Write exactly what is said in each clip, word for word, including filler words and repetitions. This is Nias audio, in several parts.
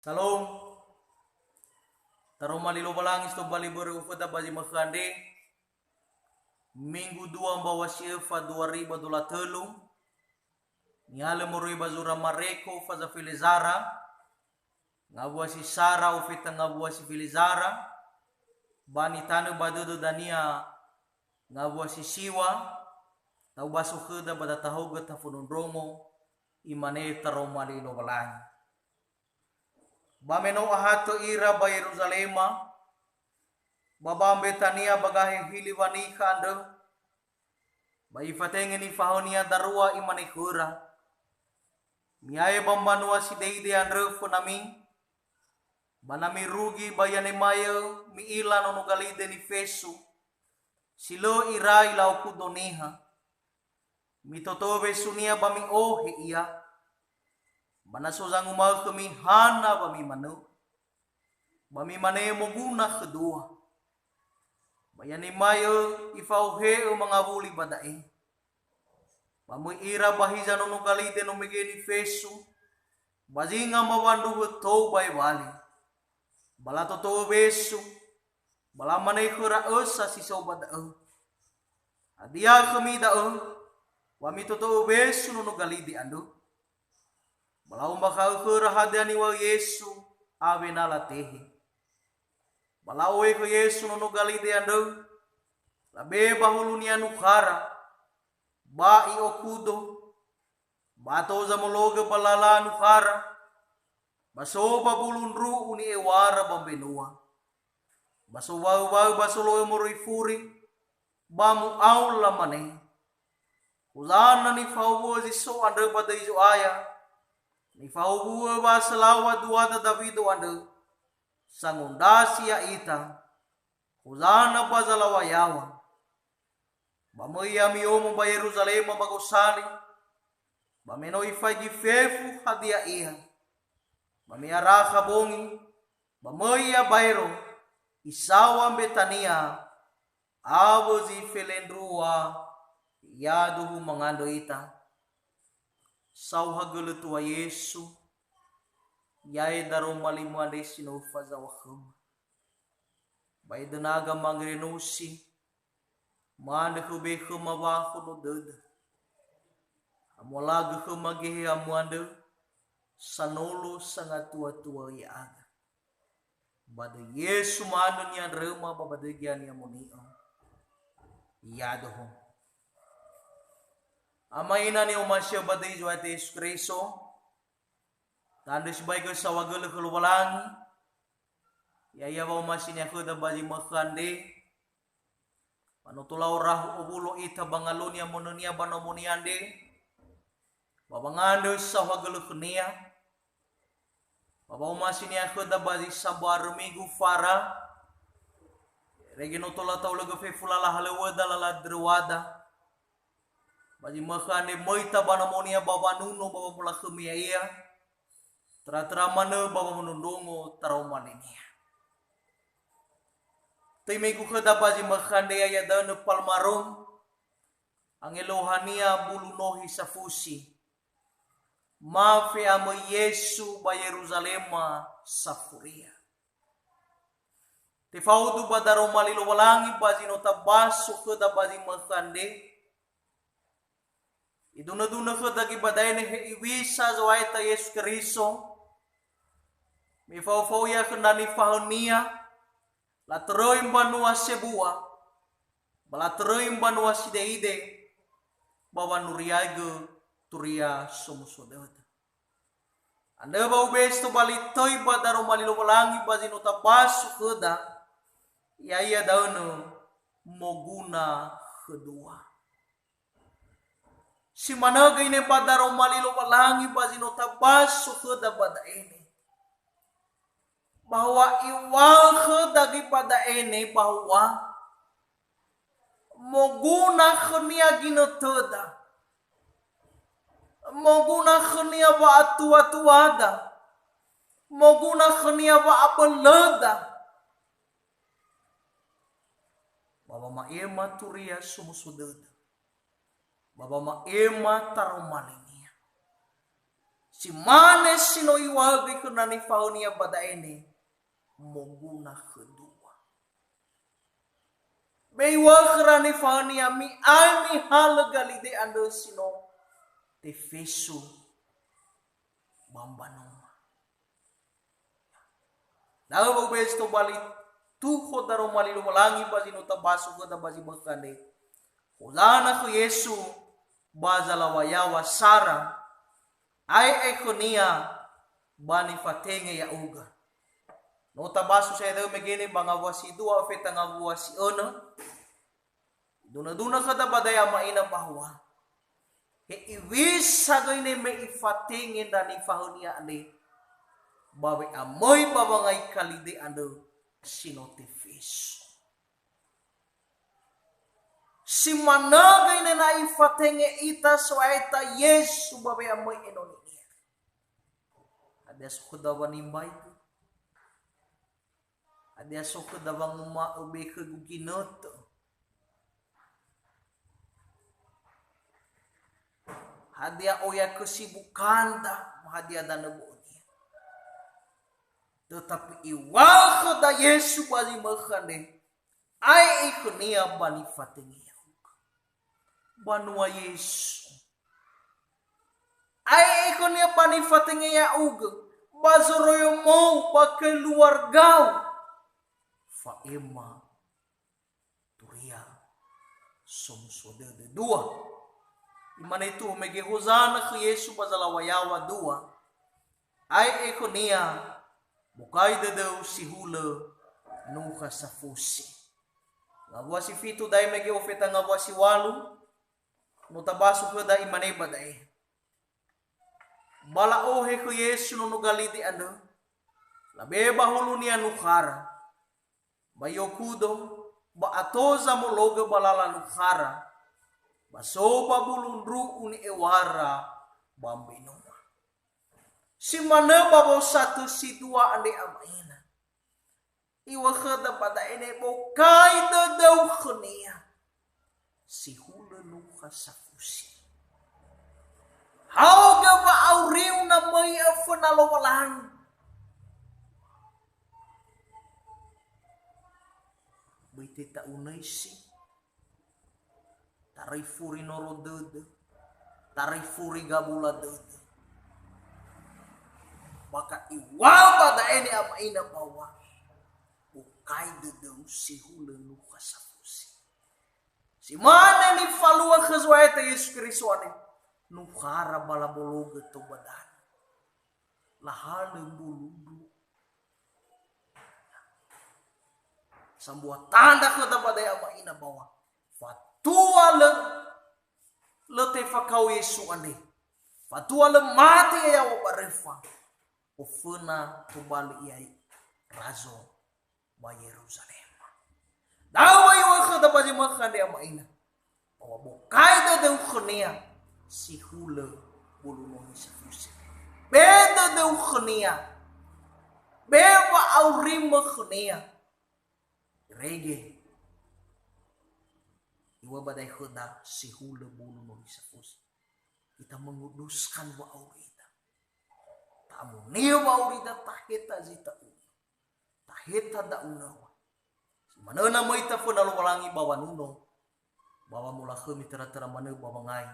Salom. Taroma li Lowalangi si tobali börö oföda ba zi mökhö andre. Minggu dua mbaw̃a si öfa dua ribu dua puluh telu. Nihalö moroi ba zura Mareko faza felezara, ngawua si sara ofeta ngawua si felezara, ba nitanö ba dödö dania ngawua si siŵa, tau baso khöda ba datahaogö tafondrondrongo, imane taroma li Lowalangi. Ba me no ahatö ira ba Yeruzalema, ba ba Mbetania ba gahe hili wanikha andrö, ba ifatenge nifahaönia darua, imane khöra, "Mi'ae ba mbanua sideide andrö fönami, ba na mirugi ba i'anemae'ö mi'ila nono galide nifesu, si lö irai la'okudo niha. Mitoto'ö wesunia ba mi'ohe ia. Ba na so zangumaö khömi hana ba mimanö, ba mimane moguna khödua." Ba i'anemae'ö ifa'ohe'ö mangawuli ba da'e. Ba möi ira ba hiza nono galide no mege nifesu, ba zinga mawandruhö tou ba ewali. Ba latoto'ö wesu, ba lamane khöra ösa si so ba da'ö, "Hadia khömi da'ö, wa mitoto'ö wesu nono galide andrö?" Ba la'ombakha'ö khöra hadia niŵa'ö Yesu, awena latehe. Ba la'o'e khö Yesu nono galide andrö, labe ba hulunia nukhara, ba i'okudo, ba ato zamologö ba lala nukhara, ba so ba bulu ndru'u ni'ewara ba mbenua. Ba sowaö-waö ba solo'ö moroi furi, ba mu'ao lamane, "Hozana nifahowu'ö zi so andrö ba döi Zo'aya! Nifahowu'ö wa'asalaŵa duada Dawido andrö! Sangondrasi ya'ita! Hozana ba zalaw̃a yaŵa!" Ba möi ia mi'omo ba Yeruzalema ba gosali, ba me no ifaigi fefu hadia ia. Ba me arakha bongi, ba möi ia baero, isaŵa Mbetania, awö zi felendrua, yaduhu mangandrö ita. Saohagölö tua Yesu, ya'e daroma li-Mu andre si no fazaŵa khöma. Ba edönaga mangerenosi, ma'andrö khö be khöma wa'ahono dödö. Amualagö khöma Geheha-Mu andrö, sanolo sangatua-tuaö ya'aga. Ba döi Yesu ma'andrö ni'andröma ba ba döi Geheha-Nia moni'ö. Yaduhu. Ama, Ina ni'omasi'ö ba döi Zo'aya Yesu Keriso, ta'andrö sibai göi saohagölö khö Lowalangi, ya'ia wa'omasinia khöda ba zi mökhö andre, ba no tola orahu owulo ita ba ngalunia mönönia ba nomonia andre, ba wangandrö saohagölö khönia, ba wa'omasinia khöda ba zi sambua arö Minggu fara, irege no tola ta'ulögö fefu lala halöŵöda, lala döröŵada. Ba zi mökhö andre möita ba nomonia ba wanuno ba wamolakhömi ya'ia, töra-töra manö ba wamondrondrongo taroma linia. Töi megu khöda ba zi mökhö andre ya'ia da'ö nö Palmarum, angelohania bulu nohi safusi. Ma fe'amöi Yesu ba Yeruzalema safuria. Tefaudu ba daroma li Lowalangi ba zi no tabaso khöda ba zi mökhö andre. Idunö-dunö khöda göi ba da'e niha hewisa Zo'aya ya'ita Yesu Keriso. Me fao-fao ia khö ndra nifahaönia, latöröi mbanua sebua, ba latöröi mbanua sideide, ba wanuriaigö Turia Somuso Dödö. Andrö wa ubesi tobali töi ba daroma li Lowalangi ba zi no tabaso khöda, ya'ia da'ö nö moguna khödua. Si manö göi ne ba daroma li Lowalangi ba zi no tabaso khöda ba da'e ne. Bahwa iŵa'ö khöda göi ba da'e ne bahwa moguna khönia ginötöda, moguna khönia wa'atuatuada, moguna khönia wa'abölöda, ba wama'ema Turia Somuso Dödö, ba wama'ema taroma linia. Si mane si no iŵa'ö göi khö ndra nifahaö-Nia ba da'e ne, moguna khö dua. Me iŵa'ö khö ndra nifahaö-Nia, mi'ae mihalö galide andrö si no tefeso ba mbanua. Da'ö wa'u bezi tobali tuho daroma li Lowalangi ba zi no tabaso khöda ba zi mökhö andre. Hozana khö Yesu ba zalaŵa-yaŵa sara, ae'e khö-Nia ba nifatenge ya'ugö. No tabaso sa'ae da'ö mege ne ba ngawua si dua ofeta ngawua si önö. Dunö-dunö khöda ba da'e ama ina bahwa he iŵisa göi ne me ifatenge ndra nifahaö-Nia andre ba we'amöi ba wangai kalide andrö si no tefeso. Si manö göi ne na ifatenge ita so'aeta Yesu ba we'amöi enoni-Nia. Hadia so khöda wanimbaigö? Hadia so khöda wanguma'ö be khögu ginötö? Hadia oya kesibukanda, hadia danö bo'onia? Tetapi iŵa'ö khöda Yesu ba zi mökhö andre, ae'e khö-Nia ba nifatenge ya'ugö. Banua Yesu. Ae'e khö-Nia ba nifatenge ya'ugö, ba zoroiömou, ba keluargau. Fa'ema turia somuso dödö. Dua. Imane tuho mege hozana khö Yesu ba zalaŵa-yaŵa. Dua. Ae'e khö-Nia, bokai dödöu si hulö nukha safusi. Ngawua si fitu da'e mege ofeta ngawua si ŵalu, no tabaso khöda imane ba da'e. Ba la'ohe khö Yesu nono galide andrö, labe ba hulunia nukhara. Ba i'okudo, ba ato zamologö ba lala nukhara, ba so ba bulu ndru'u ni'ewara ba mbenua. Si manö ba wosatö si dua andre ama ina. Iŵa'ö khöda ba da'e ne bokai dödöu khö-Nia si hulö nukha safusi. Haogö wa'auriu na möi'ö föna Lowalangi. Böi teta'unöisi. Tarai furi noro dödö, tarai furi gabula dödö. Maka iŵa'ö ba da'e ne ama ina bahwa bokai dödöu si hulö nukha safusi. Si mane nifalua khö Zo'aya ya'ita Yesu Keriso andre, nukhara ba labologö tou ba danö. Lahalö mbulu ndru'u. Sambua tandra khöda ba da'e ama ina bahwa fatua lö, lö tefakao Yesu andre. Fatua lö mate ia yaŵa ba röfa. Oföna tobali ia razo ba Yeruzalema. Da'ö wa iŵa'ö khöda ba zi mökhö andre ama ina. Ba wa bokai dödöu khö-Nia si hulö bulu nono safusi. Be dödöu khö-Nia. Be wa'aurimö khö-Nia. Irege. Iŵa'ö ba da'e khöda si hulö bulu nono safusi. Kita menguduskan wa'aurida. Ta'amonia wa'aurida, taheta zi ta'unö. Taheta da'unöŵa. Si manö na möi taföna Lowalangi ba wanuno, ba wamolakhömi töra-töra manö ba wangai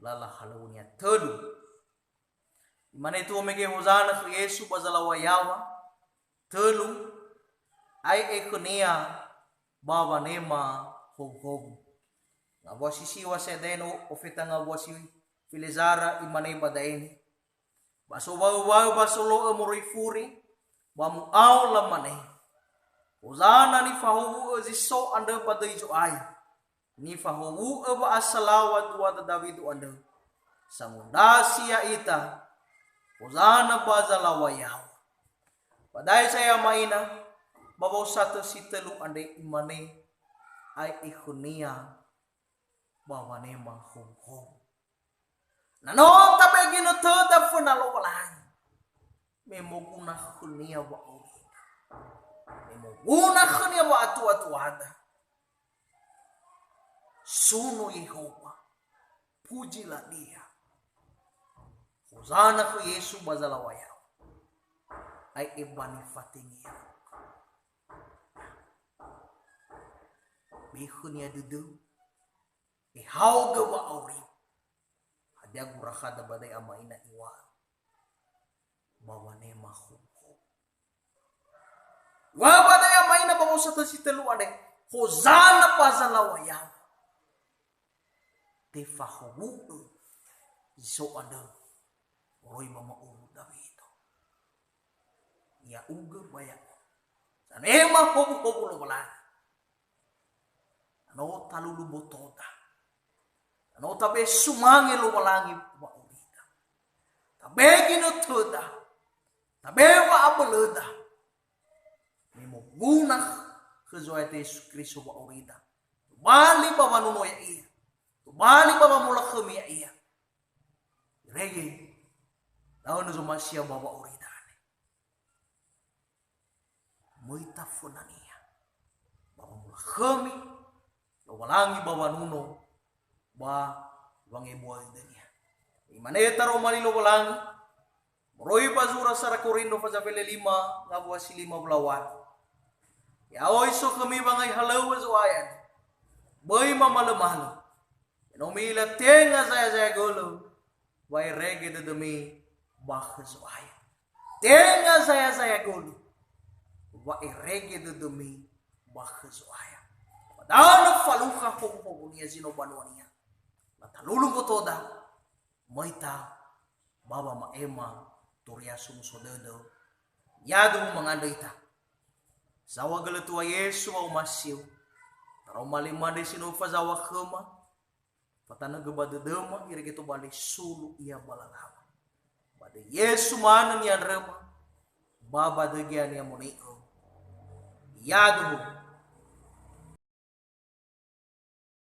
lala halöŵönia. Tölu. Imane tuo mege hozana khö Yesu ba zalaŵa yaŵa. Tölu. Ae'e khö-Nia ba wanema howuhowu. Ngawua si siŵa sa'ae da'e no ofeta ngawua si filezara imane ba da'e ne. Ba sowaö-waö ba solo'ö moroi furi, ba mu'ao lamane, "Hozana nifahowu'ö zi so andrö ba döi Zo'aya. Nifahowu'ö wa'asalaŵa duada Dawido andrö. Sangondrasi ya'ita, Hozana ba zalaŵa yaŵa." Ba da'e sa ya'ama'ina, ba wosatö si tölu andre imane, "Ae'e khö-Nia ba wanema howuhowu." Na no tabe'e ginötöda föna Lowalangi, me moguna khö-Nia wa'aurida, me moguna khö-Nia wa'atuatuada. Suno Yehowa, puji la Dia. Hozana khö Yesu ba zalaw̃a yaŵa. Ae'e ba nifatenge ya'ugö. Be khönia dödöu, ehaogö wa'auriu. Hadia gurakhada ba da'e ama'ina iŵa'ö? Ba wanema howuhowu. Wa ba da'e ama'ina ba wosatö si tölu andre, Hozana ba zalaw̃a yaŵa. Tefahowu'ö zi so andrö moroi ba ma'uwu Dawido. Ya'ugö ba ya'o, zanema howuhowu Lowalangi. Na no talulu botoda. Na no tabe sumange Lowalangi wa'aurida. Tabe ginötöda. Tabe wa'abölöda. Me moguna khö Zo'aya Yesu Keriso wa'aurida. Tobali ba wanuno ya'ia. Tobali ba wamolakhömi ya'ia. Irege, da'ö no zomasi'ö ba wa'aurida andre. Möi tafönania ba wamolakhömi Lowalangi ba wanuno ba wangebua'ö dönia. Imane taroma li Lowalangi, moroi ba zura sara Korinto fazafele lima, ngawua si lima wula ŵalu. Ya'oi so khömi wangai halöŵö Zo'aya andre. Böi mamalömalö. No mi'ila tenga zaya-zaya gölö, wa erege dödömi ba khö Zo'aya. Tenga zaya-zaya gölö, wa erege dödömi ba khö Zo'aya. Ba da'ö falukha howuhowunia zi no banuania. Latalulu botoda, möi ta ba wama'ema turia somuso dödö, yaduhu mangandrö ita. Zaw̃a gölö tua Yesu wa'omasiu. Taroma li mane si no fazaŵa khöma. Fatanögö ba dödöma irege tobali sulu ia ba lalaŵa. Ba döi Yesu manö ni'andröma, ba ba döi gea ni'amoni'ö. Yaduhu.